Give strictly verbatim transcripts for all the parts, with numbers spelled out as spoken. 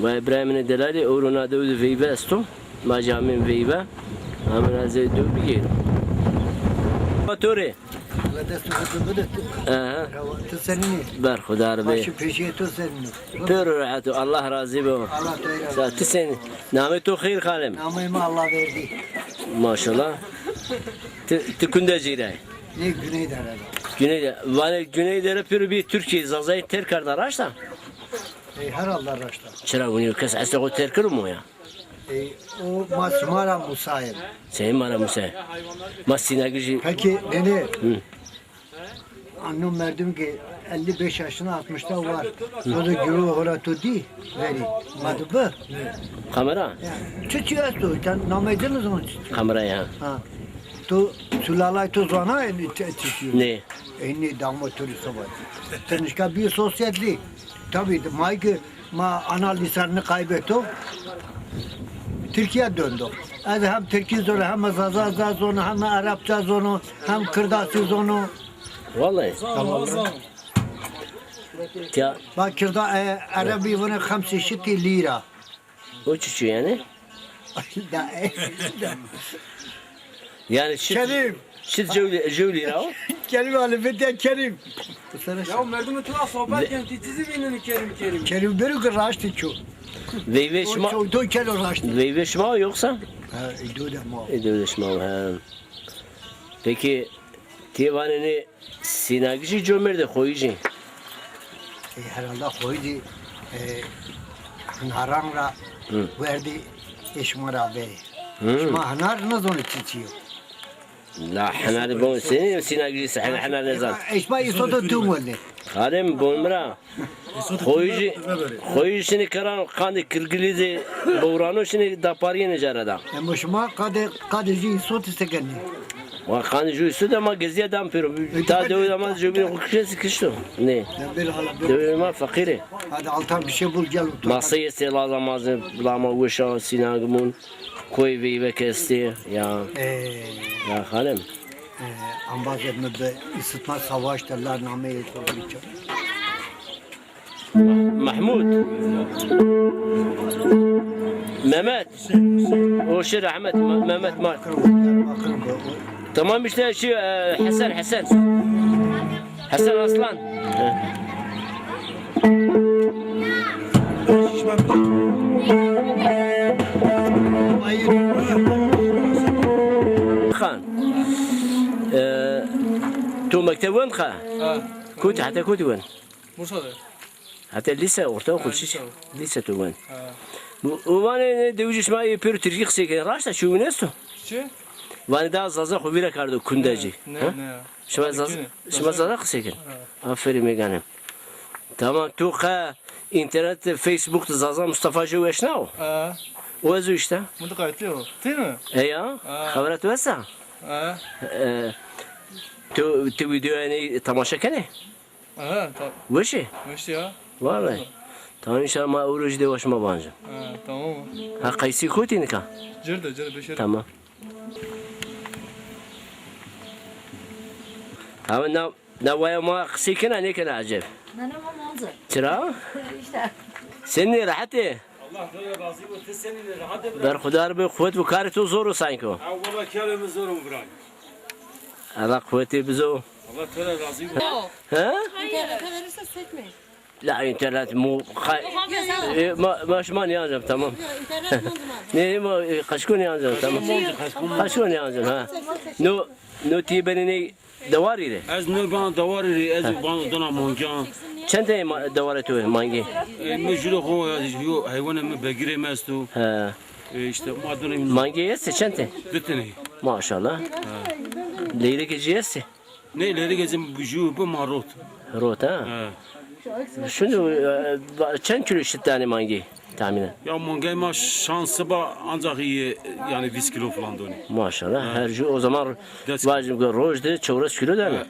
Vay Îbrahîmê delalî, ewro na dew de veyve esto. Ma jî amên veyve. Amên ez ê dew bigêrî. Ma to rê. Allah destê xo to bide tu. Aha. Tu senîn î? Berxudar be. Baş û pêşîyê to senîn o? Pêro rehet o. Allah razî bo. Allah to rê razî. Sa ti senîn? Namê to xeyr xalim. Nameyê mi Allahverdî. Maşallah. Ti, ti kunde cî ra yî? Nê Güneydere ra. Güneyde. Vanê Güneydere pêro bî Tirkîye, Zazayî têr kerda, raşt a? Ey, herhalde raşt a. Çira winî kes eslê xo têr kero moya? Ey, o ma sima ra musayê. Senî ma ra musayê? Ma Sînagijî. Peki, nene. Hı. Ano merdim ki elli beş yaşına, altmışta var. Sonra güro hora to dî verî. Ma di bi. Kamera? Ya. Çi çi esto? Sen nameyê ci nizon çi çi? Kamera ya. Ha. To sulalay to zana çi çi? Ne? Ey nê damo to rê sobat. Tenişka bir sosyetli. Tabii, ma ki ma ana lisanını kaybeto. Türkiye döndü. Ez hem Türkî zono, hem Zaza zono, hem Arapça zono, hem Kirdasî zono. Vallahi. Tamam. Ya. Bak Kirda, e, Erebî vone xemsî şitî lîra. O çiçî yani? Da, e, da. Yani şit, Kerim. Şit jew, jew lîra o? Kerim alifeti Kerim. Ya merdimê tu ra sohbet ken, ti çi zî vînenî Kerim, Kerim. Kerim bêro ki raştî ço. Veyvê şima. To, to keno raştî. Veyvê şima yoksa? Ha, îdo de ma. Îdo de şima, ha. Peki, ti vanenî Sînagijî comêrdê xoyijî? E, herhalde xoyijî, e, hinaran ra werdî, e, şima ra verî. Hı. Şima hinar nizonî çi çi yo? La hinarî bon senî yo, Sînagijî se-, hin-, hinar nêzan. E, şima îsoto tu wenê. Xalê mi, bon mi ra. Xoyijî, xoyijî şinî keran qandê kirgilî zî bowrano şinî daparîyenê cara da. Ema şima qadê, qadê jû îsotî se kenê? Wa qandê jû îsotî de ma gezîye dam pêro. Ta dewê de ma jûbînê xo kişesî kişto. Nê. Dewê ma feqîr ê. Hadi altan bir şey bul gel otur. Maseyê sê laza ma zî bila ma weşa Sînagimûn. Koyê veyve ke estê ya. Ee. Ya xalim. Ambazê mi bi ısıtma savaş de la nameyê to biço. Mahmud. Mehmet. O şey Ahmet, Ma-, Mehmet Mar. Tamam işte şey, e, Hasan, Hasan. Hasan Aslan. Xan. E, tu mekteb wend xa? Ha. Kotî, heta kotî wend? Bursa de. Heta lîse, ortaokul, ha, çi? Lîse. Lîse tu wend. Ha. Bu, o vanê ne dewicî şima ê pêro tirkî qisey kenê. Raşt a, çi win esto? Çi? Vanê da Zaza xo vîra kerdo kundecî. Ne, ne, ne. Şima Zaza, şima Zaza qisey kenê. Ha. Aferî mêganê. Tamam, tu qe înternet, Facebook de Zaza Mustafa Jew eşnao? Ha. O ez o işte. Mutlaka o. Değil mi? E ya, ha. Xebera tu esta? Ha. E, tu, tu videoyanê temaşe kenê? Ha, ta- Weş ê? Weş ya. Vallahi. Tamam, inşallah ma ewro jî dewa şima vancim. Ha, tamam. Ha, qeysî kotî nika? Cir de, cir de, beşer. Tamam. Ama na, na waya ma qisey kena, nêkena eceb. Nana ma manzı. Çira? İşte. Senî, rehet ê? Allah to rê razî bo, ti senî, rehet ê bira? Berxudar be, quwet bo, karê to zor o sanki o. Ha, wela karê mi zor o bira. Allah quwetê bizo. Allah to rê razî bo. He? İnternete verirse sekmeyin. La internet mu kay-, e, ma, ma şima nêancam, tamam. Yok, internet manzı manzı. Ne, ma, e, kaşko nêancam, tamam. Kaşko nêancam, ha. No, no ti benê ney dewarî rê? Ez no bana dewarî rê, ez bana dona mangan. Çend tey ma-, dewarê to mangî? E, mi jûro xo, yo heywanê mi begirê mi esto. He. E, işte ma dona. Mangî estê çend tey? Di teney. Maşallah. He. Leylekê ci estê? Ne, leylekê ci jû bi ma rot. Rot, ha? He. Şimdi, e, çend kilo şit danê mangî tahminen? Ya mangay ma şansı ba ancak iyi, yani vîst kilo falan donê. Maşallah. Ha. Her jû o zaman vajim ki roj de çewres kilo danê. Ha.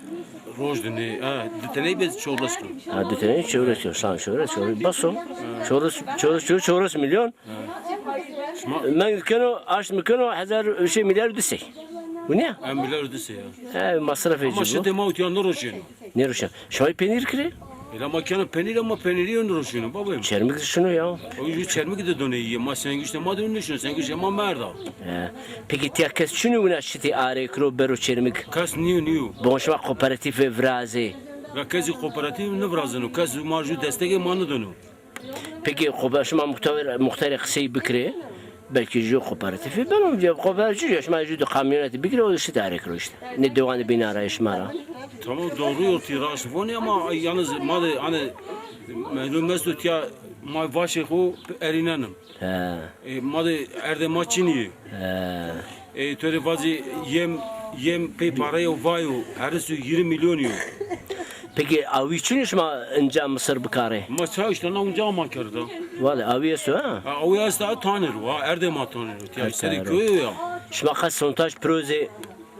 Roj de ne? Ha, di teney bez çewres kilo. Ha, di teney çewres kilo. Şan çewres kilo. Baso. Ha. Çewres, çewres kilo, çewres milyon. Şima... Meng keno, aşt mi keno, hezar, şey, milyar du sey. Bu ne? Ha, milyar du sey ya. He, masraf. Ama edecek bu. Şitê ma utiya nêroşeno. Nêroşeno. Şima peynîr kirê? Ela ma kena penîr ama penîrî yo nêroşîno baba. Çermik de şino ya. O ju Çermik de donê yê. Ma Senguştê ma de nêşino. Senguştê ma merda. E, peki tiya kes çinî wina şitî arê kiro bero Çermik? Kes nîyo, nîyo. Bon şima kooperatîfe virazê? Ya kesî kooperatîf nêvirazeno. Kes ma ju destegê ma nêdono. Peki, xo be-, şima muxtar-, muxtarê qisey bikirê, belkî ju kooperatîfî beno, ya kooperatîfî ya şima ju de kamyonetî bigirê, o şitî arê kiro îşte. Nê dewanê bîna ra şima ra. Tamam, doğru yo, ti raşt vonê ama yalnız ma de, hani, melum esto tiya ma vaşê xo erînenim. He. E, ma de erdê ma çinî yê. He. E, to rê vacî yem, yem pey pareyo vayo, herisu yirmi milyon yo. Peki awî çin şima inca misir bikarê? Ma ça işte na unca ma kerda. Vale, awî esto ha? Ha, awî esta tanir wa, erdê ma tanir. Ya serê köyü ya. Şima qas sontaj proje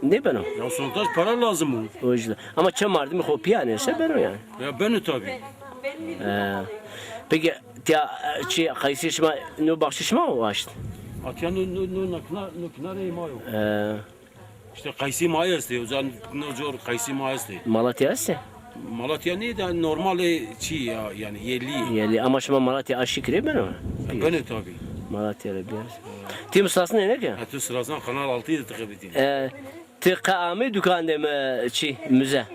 nêbeno? Ya sontaj para lazım o. O yüzden. Ama çem mardimî xo pîya nêse beno yani. Ya beno tabii. He. Peki tiya, e, çi, qeysî şima, no baxçî şima waşt? Atiya no, no, no, no kina-, no kinarê ma yo. E. İşte qeysî ma estê, o zaman no cor qeysî ma estê. Malatya estê? Malatya nê de normal ê çi ya, yani yerli. Yerli, ama şima Malatya aşî kirê beno? Beno tabii. Malatya ra bîyar. Ti mi sasnê nêke? Ha, tu sirasna Kanal Altı de tıkı bitin. E, Ti qe amê dukan de mi çi, müze?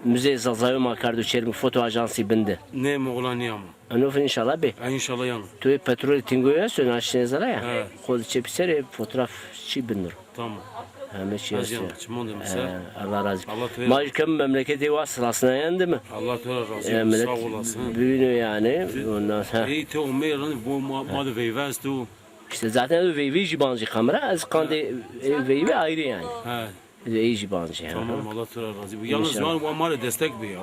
Müze Zazayo ma kerdo Çermik, foto ajansî bin de. Nê, mi ola nîyama. Eno fin înşallah bê. Ha, înşallah yano. Tu yê petrolê tingoyî esto, na şinê zere ya. He. Xo de çepî serê fotoğraf çi bindir. Tamam. Heme çi esto. Çimon de mi ser. He, Allah razı olsun. Allah to. Ma jî kem memleketê wa sirasnayan de mi? Allah to razı olsun. Sağ olasın. Büyünü yani. Ondan sonra. Ey, te omê, bu ma, ma de veyve esto. İşte zaten ez veyvî jî bancî kamera, ez qandê, e, veyvî ayrı yani. He. Ez ey jî bancî, ha. Tamam, Allah to ra razî bo. Yalnız înşallah. Wa ma rê destek bi ya.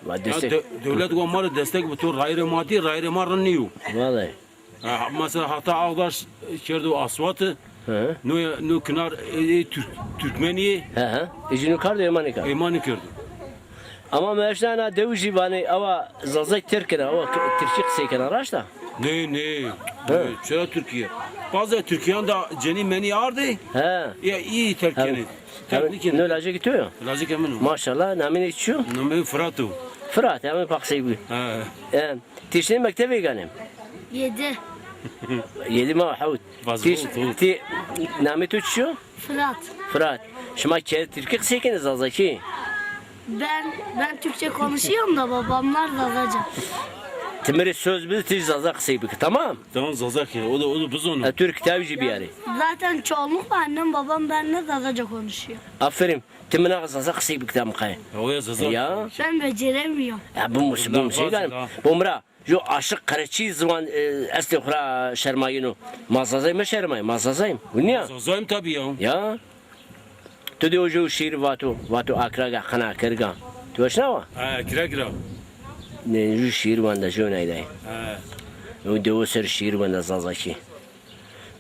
Wa destek. Ya de-, dewlet wa ma rê destek bi, to rayirê ma dî, rayirê ma rind nîyo. Vallahi. Ha, mesela hata Ağdaş kerdo asfaltı, he, no, no kinar, e, e, Türk, Türkmenî. He, he. E, jî no kardo, ê ma nêkardo. Ê ma nêkerdo. Ama mi eşna ena dewijî vanê awa Zazay Tirk kena, awa k-, Tirkî qisey kena, raşt a? Nê, nê. He. Nê, çira Tirkîye? Bazı Tirkîyan da cenî menî ardê. He. Ya, î terk kenê. Terk nêkenê. No lajekî to yo? Lajekê min o. Maşallah, namê nê çi yo? Namê Firat o. Firat, ya, mi pa qisey bikî. He. E, ti şinê mektebê ganê? Yedi. Yedi ma hewt. Ti, ti, namê to çi yo? Fırat. Fırat. Şima ke Tirkî qisey kenê, Zazakî? Ben, ben Türkçe konuşuyorum da babamlar Zazaca. Ti mi rê söz bide, ti Zaza qisey bike, tamam? Tamam, Zazakî. O da, o da bizono. E, Türk kitabı jî biyarê. Zaten çoğunlukla annem babam benimle Zazaca konuşuyor. Aferin. Ti mi ra Zaza qisey bike tam qe. Ya, o ya Zaza. Ya. Ben beceremiyorum. Ya bu mus-, bu musî. Bu mi ra. Ju aşiq qereçî ziwan, e, estê xwu ra şermayîno. Ma Zazay meşermayî, ma Zazayîm. Hûn nîya? Zazayîm tabî ya. Ya. Tu de o ju şîîr vato, vato akra ga, qina kerga. Tu eşnawa? Ha, kira kira. Ne, ju şîîr wenda, ju neyday. Ha. O de o ser şîîr wenda Zazakî.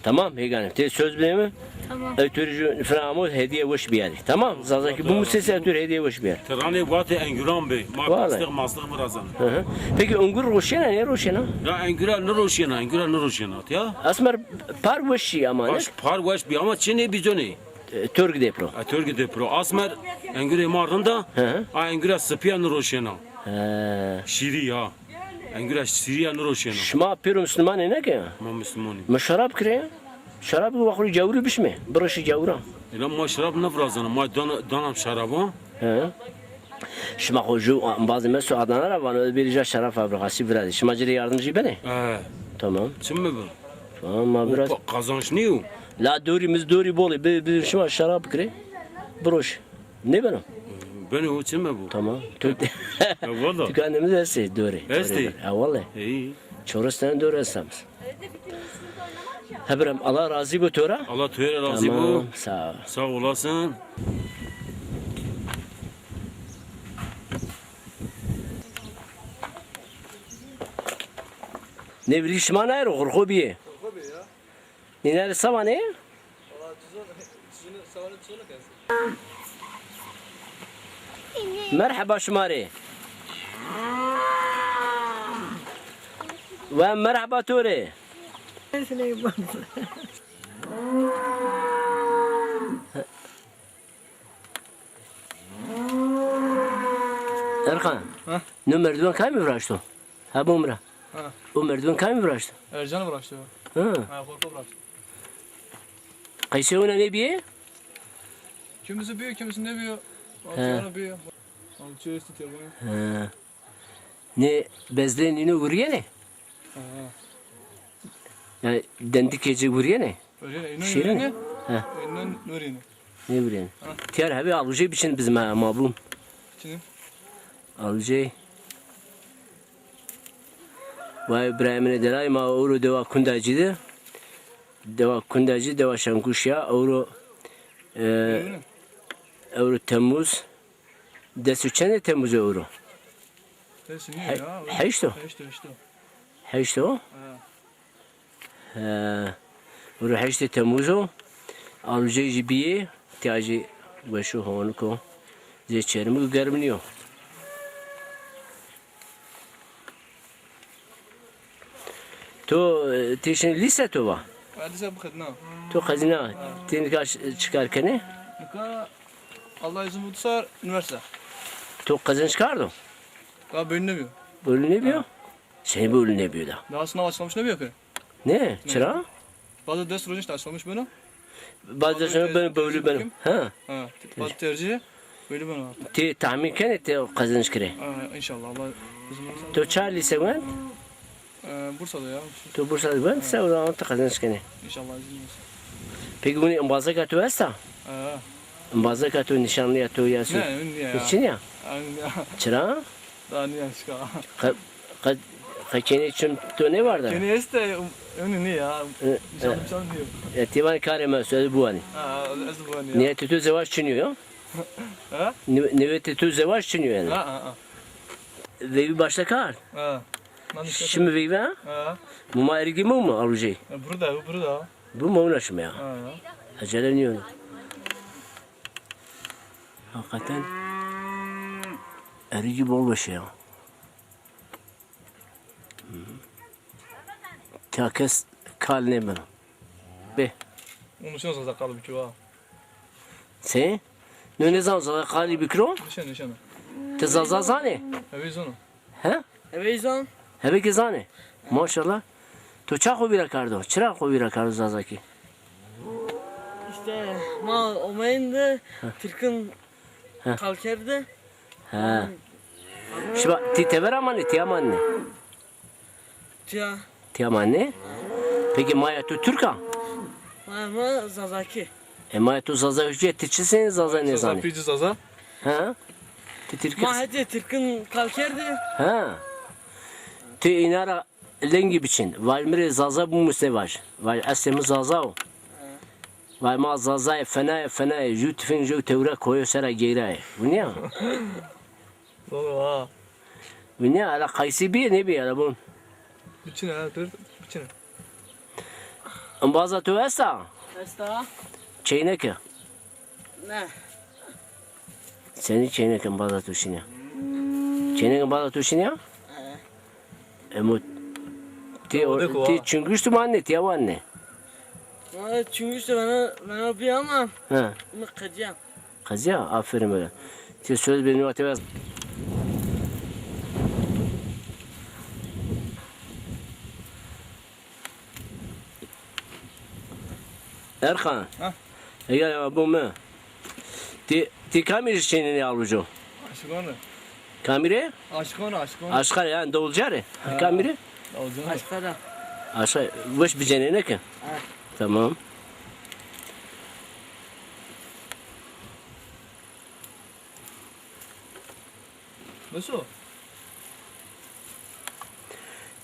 Tamam, hêganê. Ti söz bidê mi? Tamam. Ez tu rê ju fina amo hediye weş biyarî. Tamam? Zazakî bimusê se, ez tu rê hediye weş biyarî. Ti ranê vatê enguran bê. Ma pastix mastix virazan. Hı hı. Peki engur roşena, nêroşena? Ya engura nêroşena, engura nêroşena. Ya? Esmer par weş şî ama, ne? Baş, par weş bî ama çinê bîzonê. E, Torg de pro. E, Torg de pro. Asmer engurê ma rind a. Hı hı. A engura sipîya nêroşena. He. Şîrî ya. Engura şîrîya nêroşena. Şima pêro muslumanê neke? Ma muslumanî. Mi şarab kirê? Şarab wa xwu rê cawirî bişmê. Biroşî cawira. Ela ma şarab nêvirazana. Ma dana, danam şaraba. He. Şima xwu ju embazê mi esto Adana ra, vano ez bêrî ja şarab fabrikasî virazî. Şima ci rê yardim jî benê? He. Tamam. Çim mi bi? Tamam, ma biraz. Kazanç nîyo. La dorî, mi zî dorî bol ê. Bi, bi şima şarab kirê. Biroş. Nêbeno? Benê, o çi mebo? Tamam. Tu, ya, valla. Tukanê mi de estê dorê. Estê? Ha, vallahi. İyi. Çoris tane dorê esta mi. Hebirem, Allah razî bo to ra. Allah to ra razî bo. Tamam, sağ ol. Sağ olasın. Ne bileyim, şima nayê ro, xurxo biyê. Nînarê sawanê? Merheba şima rê. Ve merheba to rê. Erkan, ha? No merdiven kamî viraşto? Ha, bo mi ra. Ha. O merdiven kamî viraşto? Ercan viraşto. Ha. Ha, Xorko viraşto. Qeysê wina nêbîye? Kimisi bîyo, kimisi nêbîyo. He. Alçıya bîyo. Alçıya estî tebûne. He. Nê bezlê nîno vurîyenê? Ha. Yanî dendikê ci vurîyenê? Vurîyenê. Îno vurîyenê? Ha. Îno vurîyenê. Nêvurîyenê. Ha. Tîyar hebê alujê biçin biz ma, ma bûm. Biçin. Alujê. Vay birayê min ê delalî, ma ewro dewa Kundacî de. Dewa Kundacî, dewa Şenkuş ya. Ewro, e, ewro Temmuz. Des û çendê Temmuz o ewro? Des nîyo ya. Heşt o? Heşt o, heşt o. Heşt o? Ha. He. Ewro heştê Temmuz o. Alujey jî bîyê. Tîya jî weş o, honik o. Zê çermik û germ nîyo. To, e, ti şinî lîse to va? Ha, lîse bixedna. To xezîna. Ha. Ti nika ş-, çi kar kenê? Nika Allah izin bû sar üniversite. To qezenc kardo? Daha belli nêbîyo. Belli nêbîyo? Ha. Senî belli nêbîyo da? Daha sınav açıklamış nêbîyo ki. Ne? Çira? Bazı ders rojî işte açıklamış beno. Bazı ders rojî beno, belli beno. Ha. Ha. Bazı tercih belli beno. Ti tahmin kenê ti qezenc kirê? Ha, înşallah. Allah izin verirse. To ça lîse wend? Ee, Bursa'da ya. To Bursa'da wend, se o zaman ti qezenc kenê. İnşallah izin verirse. Peki bunî embazeka to esta? Ha. Embazeka to, nîşanlîya to ya su. Ne, ön ya. Çin ya? Ön ya. Çira? Daha ne yaşka? Qe, qe, qe kênê çim to nêvarda? Kênê este, ön ne ya? E, nîşanlî, e, nîşanlî diyor. E, ti vanî karê mi esto, ez biwanî. Ha, ez biwanî ya. Niyetê to zewaj çinî yo ya? Ha? Ni-, niyetê to zewaj çinî yo yanî? Ha, ha, ha. Veyvî başta kard? Ha. Şimdi veyvî ha? Ha. Bu ma ergî mi, mu alujey? E, burada, bu burada. Bu ma wina şima ya. Ha, ya. Ecele nîyo. Hakikaten ergî bol weş ya. Tîya kes kal nêbeno. Bê. Onu sen zaza kalıp ki va. Sê? No nêzano Zaza qalî bikiro? Nişan, nişan. Ti Zaza zanê? Hevê zano. He? Hevê zan. Hevê ki zanê. Maşallah. To ça xo vîra kardo? Çira xo vîra kardo Zazakî? İşte ma omayın da Tirk'in kalkerdi. He. Şima ti tever amanê, tiya manê? Tiya. Tiya manê? Peki maya tu Türk a? Maya ma Zazaki. E maya tu Zazaki, ti çi senî Zaza nêzanê? Zazaki, Zaza. Ha? Ti Tirk. Ma hetê Tirk'in kalkerdi. Ha. Ti îna ra lengî biçin. Vaj mi rê Zaza bimusne vaj. Vaj eslê mi Zaza o. Vaj ma Zazayê, fenayê, fenayê. Ju tifing, ju tewre koyo sera geyrayê. Winî ya? Zor o ha. Winî ya, ela qaysî bîye, nêbîye, ela bon. Biçine ha, dur, biçine. Embaza to esta? Esta. Çeyneke? Ne. Senî çeyneke embaza to şinî ya? Çeyneke embaza to şinî ya? He. Emo ti, ti çinguştu manne, tiya wanne. Valla çinguştu bana, bana bir ama. He. Bunu kıracağım. Qezîya, aferin bira. Ti söz bê nîwa tewes. Erkan. Ha? Eger ya bo mi. Ti, ti kamî rê çênenê alvûco? Aşiqan rê. Kamî rê? Aşiqan rê, aşiqan rê. Aşiqan rê, yanî dewulca rê. Ha. Kamî rê? Dewulca rê. Aşiqan rê. Aşiqan, weş bicenêne ki. Ha. Tamam. Nasıl?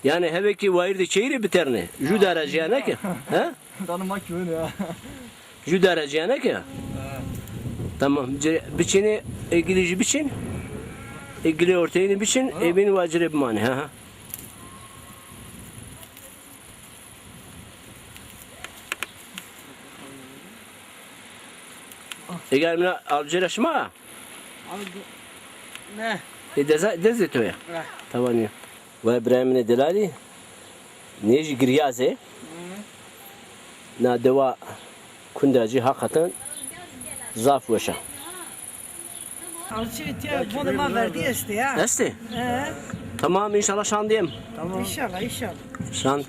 Yanî hebe kî wayîrdê çeyî rê biternê. Ju derecî ya ne ki? He? Tanıma ki öyle ya. Ju derecî ya ne ki? Ha. Tamam. Ce-, biçînê, ê gilê jî biçîn. Ê gilê orteyînî biçîn, ha, ê bîn wa ci rê bimanê. Ha, ha. Eger mina alcêra şima? Abi, ne? E, deza, dezê to ya? Ne. Tamam ya. Vay birayê min ê delalî. Nê jî giryaz ê. Hı. Na dewa Kundacî hakikaten zaf weş a. Alçı tiya, bu da ma verdi este ya. Este? He. Tamam, inşallah şan diyem. Tamam. İnşallah, inşallah. Şan.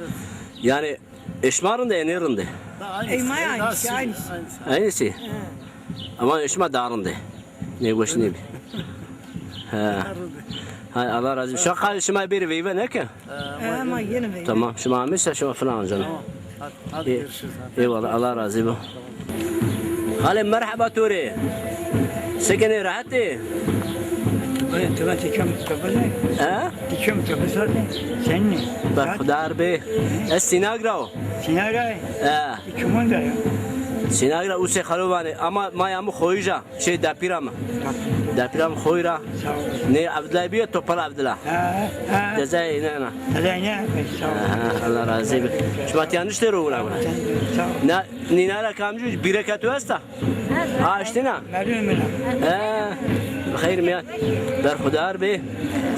Yani, eşma rinde, ne rinde? Ey, ma aynısı, aynısı. Aynısı? He. Ama eşma darinde. Ne boş ne bi. He. Hay Allah razı olsun. Şaka şima bir veyve ne ki? He, ama yeni veyve. Tamam, şima amisa şima falan canım. Tamam. Hadi, hadi görüşürüz. Eyvallah, Allah razı olsun. Hale merhaba Ture. Sekene rahat e? Ay, tura tikem tabane. He? Tikem tabane. Sen ne? Berxudar be. Ez Sinagra o. Sinagra? He. Kimin de ya? Sinagra Use Xalovanê ama maya mi Xoyija. Şey, dapîra mi. Dapîra mi Xoyî ra. Sağ ol. Nê Evdilay bîye, Topal Evdila. Ha, ha. Dezayê înan a. Dezayê înan a, sağ ol. Ha, Allah razı olsun. Şima tiya niştê ro wina wina. Sağ ol. Na, nîna ra kamcî bîreka tu esta? Ha, eştîna? Merhum mina. Ha, xeyr miyan. Berxudar bê.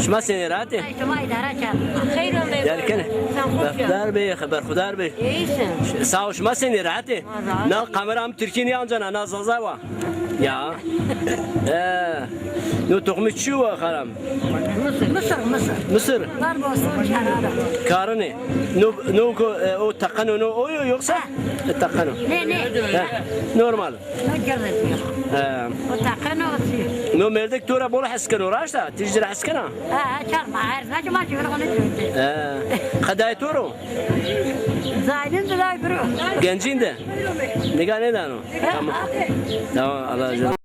Şima senî, rahat ê? Ay, şima îdare kerd. Xeyr ome. Derkene. Sen hoş geldin. Berxudar bê, berxudar bê. İyisin. Sağ ol, şima senî, rahat ê? Na kamera mi Tirkî nîyancana, na Zaza wa. Ya. E, no toxmî çi wa xalam? Mısır, Mısır, Mısır. Mısır. Var bostan kenarı. Karine. No, no ko, e, o teqeno no oyo yoksa? Ha. E, teqeno. Ne, ne. Ha, normal. No girdi diyor. Ha. O teqeno otuyor. No merdek to ra bol hes keno, raşt a? Ti ci ra hes kena? Ha, ha, çarma, her zaman ki maçı onu çözdü. Ha. Qedayê to ro? Zaydin de zay bro. Gencîn de. Nîga nêdano. Tamam. Tamam, Allah razı olsun.